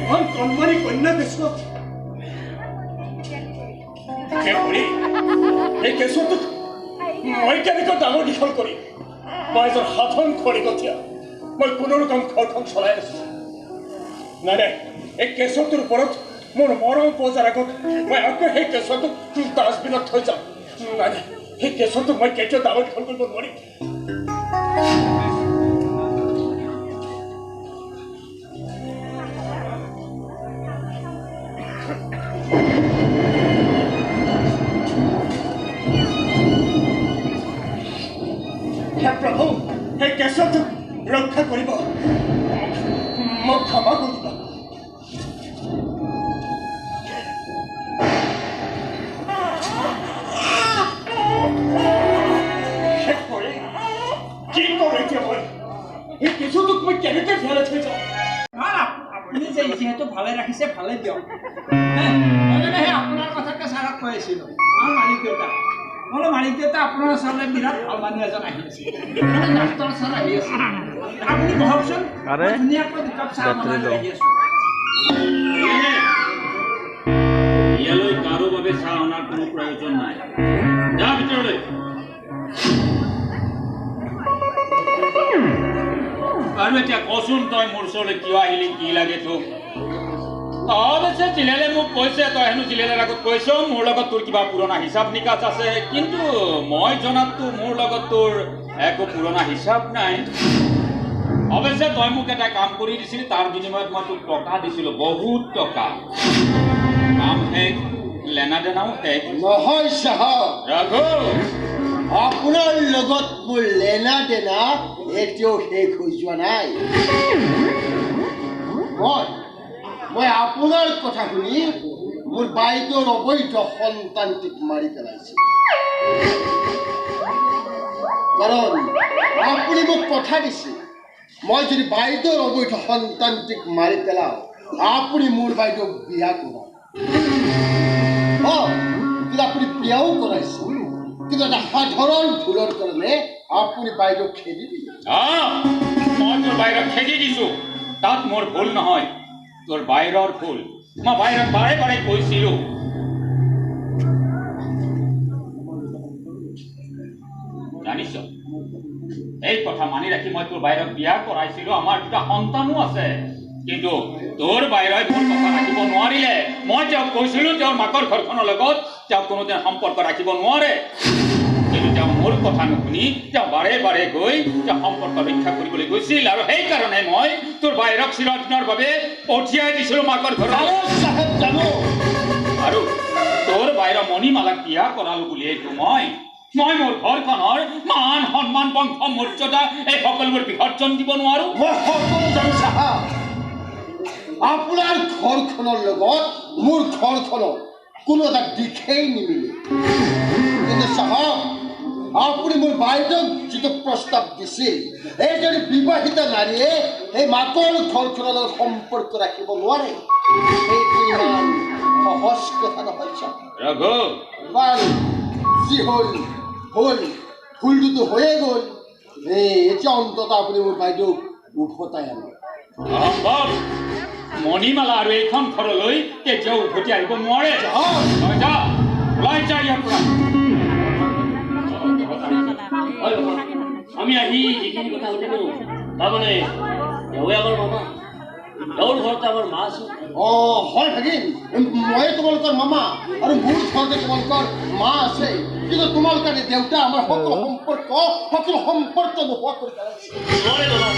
ইমান কণমানি কন্যা কেঁচুৱাক, এই কেঁচুৱাটোক মই কেনেকৈ ডাঙৰ দীঘল কৰিম? মই এজন সাধাৰণ খৰিকটীয়া, মই কোনো ৰকম ঘৰখন চলাই আছো। নাই নাই, এই কেঁচুৱাটোৰ ওপৰত মোৰ মৰম পজাৰ আগত মই আকৌ সেই কেঁচুৱাটোক ডাষ্টবিনত থৈ যাম। নাই নাই, সেই কেঁচুৱাটোক মই কেতিয়াও ডাঙৰ দীঘল কৰিব নোৱাৰিম। হে প্ৰভু, সেই কেঁচুৱাটোক ৰক্ষা কৰিব, মোক ক্ষমা কৰিব। কি কৰোঁ এতিয়া মই? এই কেঁচুৱাটোক মই কেনেকৈ জীয়াই থৈ যাওঁ? ভাল, আপুনি যে যিহেতু ভালে ৰাখিছে, ভালে দিয়ক। মই মানে সেই আপোনাৰ কথাকে ছাৰক কৈ আছিলোঁ, আমাৰ মালিক দেউতা। মই মালিক দেউতা, আপোনাৰ ওচৰলৈ বিৰাট ভাল মানুহ এজন আহি আছে, মানে ডাক্তৰ ছাৰ আহি আছে। আপুনি বহকচোন, মই ধুনীয়াকৈ দুকাপ চাহ বনাই লৈ আহি আছোঁ। ইয়ালৈ কাৰো বাবে চাহ অনাৰ কোনো প্ৰয়োজন নাই, যা ভিতৰলৈ। আৰু এতিয়া কচোন, তই মোৰ ওচৰলৈ কিয় আহিলি, কি লাগে তোক? অৱশ্যে জিলেলে মোক কৈছে, তই হেনো জিলেলৰ আগত কৈছ মোৰ লগত তোৰ কিবা পুৰণা হিচাপ নিকাচ আছে, কিন্তু মই জনাততো মোৰ লগত তোৰ একো পুৰণা হিচাপ নাই। অৱশ্যে তই মোক এটা কাম কৰি দিছিলি, তাৰ বিনিময়ত মই তোক টকা দিছিলো, বহুত টকা। কাম শেষ, লেনা দেনাও শেষ। নহয় চাহাব। ৰাঘু, আপোনাৰ লগত মোৰ লেনা দেনা এতিয়াও শেষ হৈ যোৱা নাই। মই আপোনাৰ কথা শুনি মোৰ বাইদেউৰ অবৈধ সন্তানটিক মাৰি পেলাইছে। কাৰণ আপুনি মোক কথা দিছে, মই যদি বাইদেউৰ অবৈধ সন্তানটিক মাৰি পেলাওঁ, আপুনি মোৰ বাইদেউক বিয়া কৰাব। কিন্তু আপুনি বিয়াও কৰাইছে, কিন্তু এটা সাধাৰণ ভুলৰ কাৰণে আপুনি বাইদেউক খেদি দিলে। মই তোৰ বাইদেউক খেদি দিছো, তাত মোৰ ভুল নহয়, তোৰ বাহিৰৰ ভুল। মই বাহিৰত বাৰে বাৰে কৈছিলো। জানিছ, এই কথা মানি ৰাখি মই তোৰ বাহিৰক বিয়া কৰাইছিলো, আমাৰ দুটা সন্তানো আছে, কিন্তু তোৰ বাহিৰাই মোৰ কথা ৰাখিব নোৱাৰিলে। মই তেওঁক কৈছিলো তেওঁৰ মাকৰ ঘৰখনৰ লগত তেওঁ কোনোদিন সম্পৰ্ক ৰাখিব নোৱাৰে, কিন্তু তেওঁ মোৰ কথা নুশুনি তেওঁ বাৰে বাৰে গৈ তেওঁ সম্পৰ্ক ৰক্ষা কৰিবলৈ গৈছিল, আৰু সেইকাৰণে মই তোৰ বাহিৰক চিৰদিনৰ বাবে পঠিয়াই দিছিলো মাকৰ ঘৰত। আৰু তোৰ বাহিৰৰ মণিমালাক বিয়া কৰালো বুলিয়েতো মই মই মোৰ ঘৰখনৰ মান সন্মান বংশ মৰ্যাদা এই সকলোবোৰ বিসৰ্জন দিব নোৱাৰো। মই সকলো জানো চাহাব। আপোনাৰ ঘৰখনৰ লগত মোৰ ঘৰখনৰ কোনো এটা দিশেই নিমিলে। কিন্তু চাহাব, আপুনি মোৰ বাইদেউক যিটো প্ৰস্তাৱ দিছিল, এইজনী বিবাহিতা নাৰীয়ে সেই মাকৰ ঘৰখনৰ লগত সম্পৰ্ক ৰাখিব নোৱাৰে, সেইটো ইমান সহজ কথা নহয় চাহাব। ৰঘু, বাৰু যি হ'ল হ'ল, ভুলটোতো হৈয়ে গ'ল। এই এতিয়া অন্ততঃ আপুনি মোৰ বাইদেউক উভতাই আনক। অসম্ভৱ। মণিমালা আৰু এইখন ঘৰলৈ কেতিয়াও উভতি আহিব নোৱাৰে। তই যা, ওলাই যা ইয়াৰ পৰা। হয়, আমি আহি যিখিনি কথা শুনিলোঁ, তাৰমানে তেওঁৱে আমাৰ মামা, তেওঁৰ ঘৰতে আমাৰ মা আছে। অঁ হয় ভাগিন, ময়ে তোমালোকৰ মামা আৰু মোৰ ঘৰতে তোমালোকৰ মা আছে। কিন্তু তোমালোকৰ দেউতা আমাৰ সকলো সম্পৰ্ক নোহোৱা কৰি পেলাইছে। নোৱাৰে বাবা।